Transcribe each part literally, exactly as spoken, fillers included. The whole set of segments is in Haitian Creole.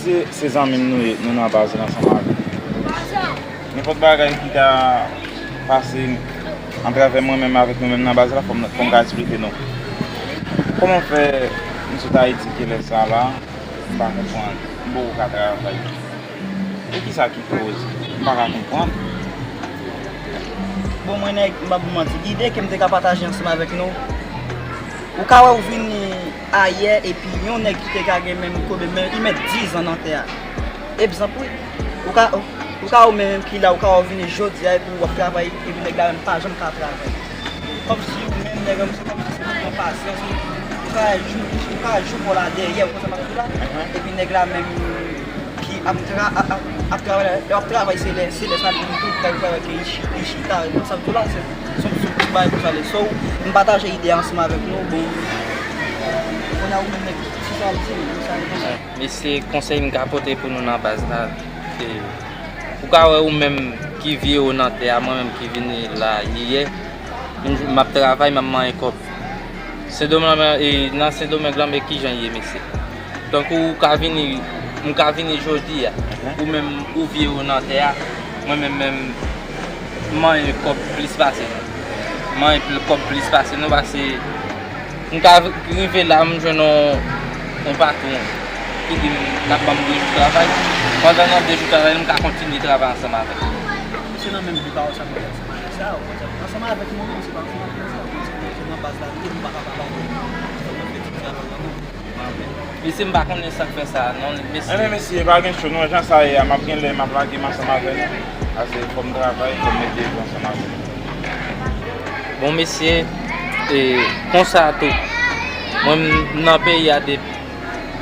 Se, se zanmi m nou ye, nou nan baz la ansanm avè l. Nenpòt bagay ki ta pase atravè mwen menm avèk nou menm nan baz la, fò m, fò m ka eksplike nou. Kòman fè m sot Ayiti ke lè sa la, m pa konprann, m poko ka travay. E kisa ki koz? M pa ka konprann. Bon, mwen nèg, m pa pou manti, lide ke m te ka pataje ansanm avèk nou, ou ka wè ou vini ayè, epi yon nèg ki te ka gen menm pwoblèm, men li mèt dizan nan tè a. Egzanp, wi. Ou ka, ou ka ou menm ki la, ou ka ou vini jodi a, epi w ap travay, epi nèg la menm pa janm ka travay. Kòmsi ou menm nèg la, se kòmsi se pou pran pasyans, ou ka jou, ou ka jou pa w la dèyè, ou konn sa m ap di la? Epi nèg la menm ki ap tra-, ap, ap, ap travay, lè w ap travay, se lè, se lè sa li menm tou, ou ka wè ke li chi-, li chita, ou konn sa m ap di la, se, se, se yon ti bagay konsa li ye. So, m pataje ide a ansanm avèk nou, bon, kounye a ou menm nèg, si sa w ap di, ou sa w ap di. Mesye, konsèy m ka pote pou nou nan baz la, se, ou ka wè ou menm ki vye w nan tè a, mwen menm ki vini la yè, m, m ap travay, m ap manyen kòb. Sendomeng, e, nan Sendomeng lan, men kijan ye, mesye. Tankou ou ka vini, m ka vini jodi a, ou menm ou vye w nan tè a, mwen menm, menm, m manyen kòb plis pase nou. M manyen pl-, kòb plis pase nou, pase m ka rive la, m jwenn yon, yon patwon ki di m l ap ban m de jou travay. Pandan nan de jou travay, m ka kontinye travay ansanm avè l. Se nan menm vi pa w sa, mwen ansanm avè sa, ou konn sa, ansanm avèk nou menm, se pa ansanm avèk nou, se nan baz la, nou pa ka pa pale. Fò nou fè ti travay la, non. Mesye, m pa konnen sa k fè sa, non, mesye. Enben, mesye, pa gen cho, non, jan sa ye a, m ap gen lè, m ap lage m ansanm avè nou. Ase, fò m travay, fò m mete yo ansanm avè nou. Bon, mesye, e, konsa tou, mwen, m nan peyi a depi,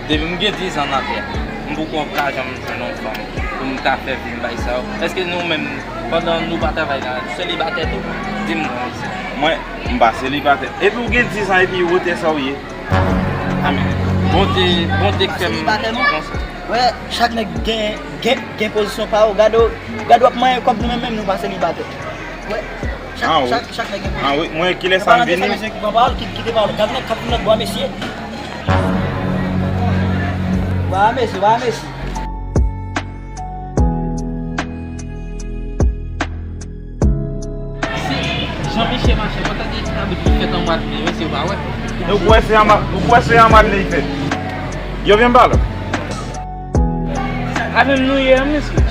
depi m gen diz an nan tè a. M poko ka janm jwenn yon fanm pou m ka fè vi m bay sa yo. Èske nou menm, pandan nou pa travay la, selibatè tou? Di m non, mesye. Mwen, m pa selibatè. Epi w gen diz an epi wotè sa w ye? Amèn. Bondye, Bondye k fè m konsa. Wè, chak nèg gen, gen, gen pozisyon pa yo. Gade w, gade w ap manyen kòb, nou menm, menm nou pa selibatè. Wè, chak, chak, chak nèg gen pozisyon. Ah wi, mwen kilè sa m vini? Mesye ki pran pawòl, ki, kite pawòl. Gade nèg k ap vin lòt bò a, mesye. Wa mesye, wa mesye. Se jan misye mache, pandan de kabrit li fèt anba pye, mesye, ou pa wè? Ou kwè se anba, ou kwè se anba l li fèt? Yo vin pale. A menm nou ye, mesye.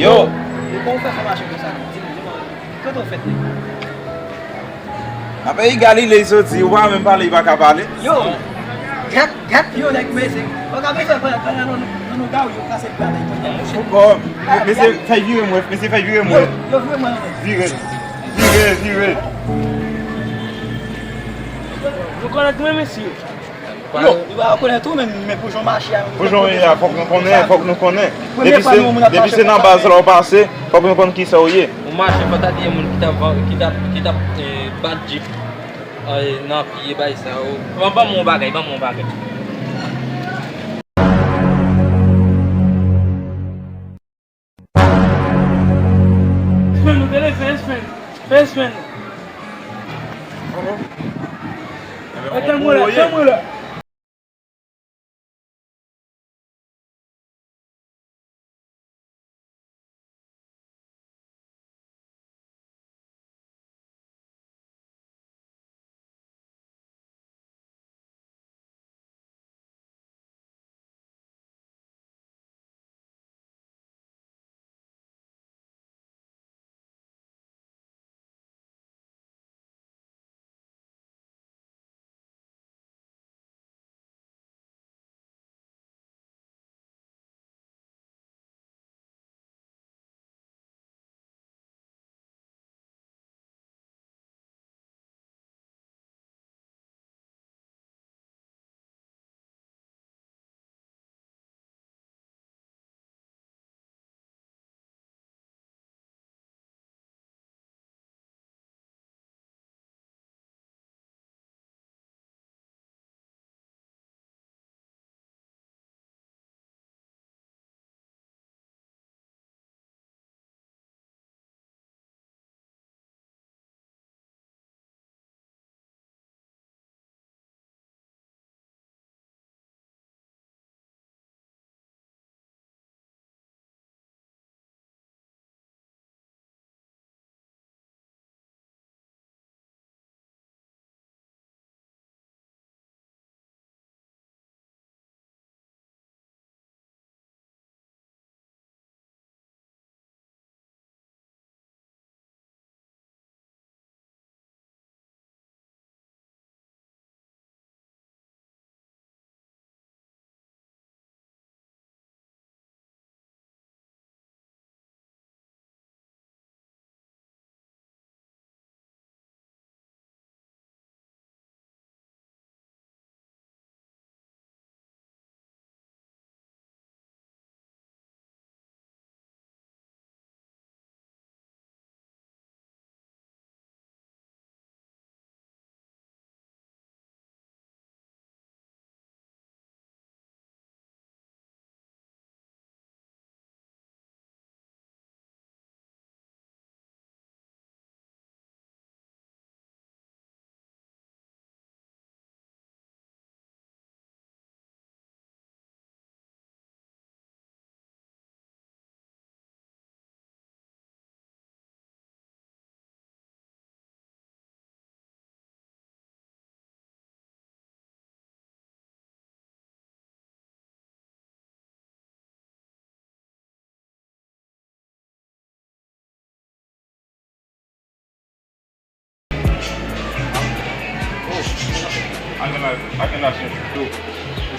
Yo! Yo, kòman w fè fè mache konsa? Di m, di m, kote w fèt, nèg? Nan peyi Galile, li soti, ou pa menm pale, li pa ka pale. Yo! Gad, gad, yo, nèg, mesye. Ou ka bezwen pran, pran nan, nan, nan, nan gaw, yo kase l, gade, yo pran nan. Ou kò, mesye, fè vire mwen, mesye, fè vire mwen. Yo, yo vire mwen. Vire, vire, vire. Nou kònèt mwen, mesye. Yo, yo pa rekonèt ou, men, men pou jan w mache a, pou jan w ye a, fòk nou konnen, fòk nou konnen. Depi se, depi se nan baz la w pase, fòk nou konn kisa w ye. Ou mache, fò ta di yon moun ki t ap van-, ki t ap, ki t ap, eh, bat jip, eh, nan pye bay sa yo. Ban, ban m yon bagay, ban m yon bagay. Espen nou te leve, espen. Fè espen nou. Tanbou la, tanbou la.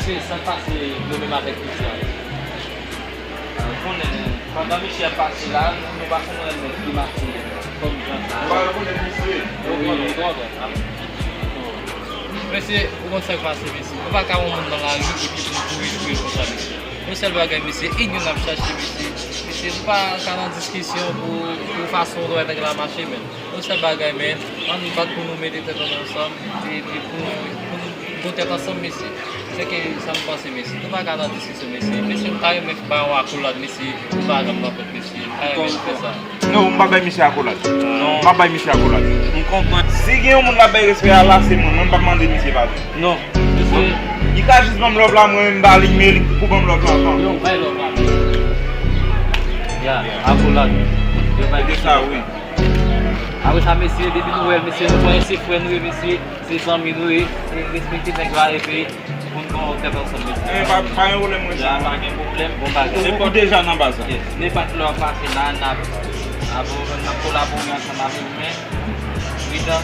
Se sa k pase yo menm avèk Michel. Ou konnen, pandan Michel ap pase la, nou pa konprann nèg ki pase kòm jan sa. Nou pa rekonèt misye. Wi, wi. Mesye, ou konn sa k pase, mesye. Nou pa ka wè yon moun nan lari epi pou nou kouri dèyè l konsa, mesye. Yon sèl bagay, mesye, inyon n ap chache, mesye. Mesye, nou pa ka nan diskisyon pou, pou fason dwèt nèg la mache, men. Yon sèl bagay, men, ann bat pou nou mete tèt nou ansanm, epi pou nou, pou nou bon tèt ansanm, mesye. Se ke sa m panse, mesye. Nou pa ka nan diskisyon, mesye. Mesye, m ta renmen bay yon akolad, mesye. Nou pa janm nan fèt, mesye. M ta renmen nou fè sa. Non, m pa bay misye akolad. Non. M pa bay misye akolad. M konprann. Si gen yon moun k ap bay respè a la, se mwen. Mwen, m p ap mande misye padon. Non. Mesye. Li ka jis ban m love la, mwen, m ba li, men li pou ban m love la anvan. Yo, bay love la. Ya, akolad. Yo, bay misye love la. Apre sa, wi. Apre sa, mesye, depi nou wè l, mesye, nou konnen se frè nou ye, mesye, se zanmi nou ye, e respekte nèg la, epi pou n gen yon tèt ansanm, mesye. Eh, pa, pa gen pwoblèm, mwen. Ya, pa gen pwoblèm, bon bagay. Ou, ou deja nan baz la. Yes. Nenpòt lè w pase la, n ap, ap, n ap kolabore ansanm avè w, men, wi, dan.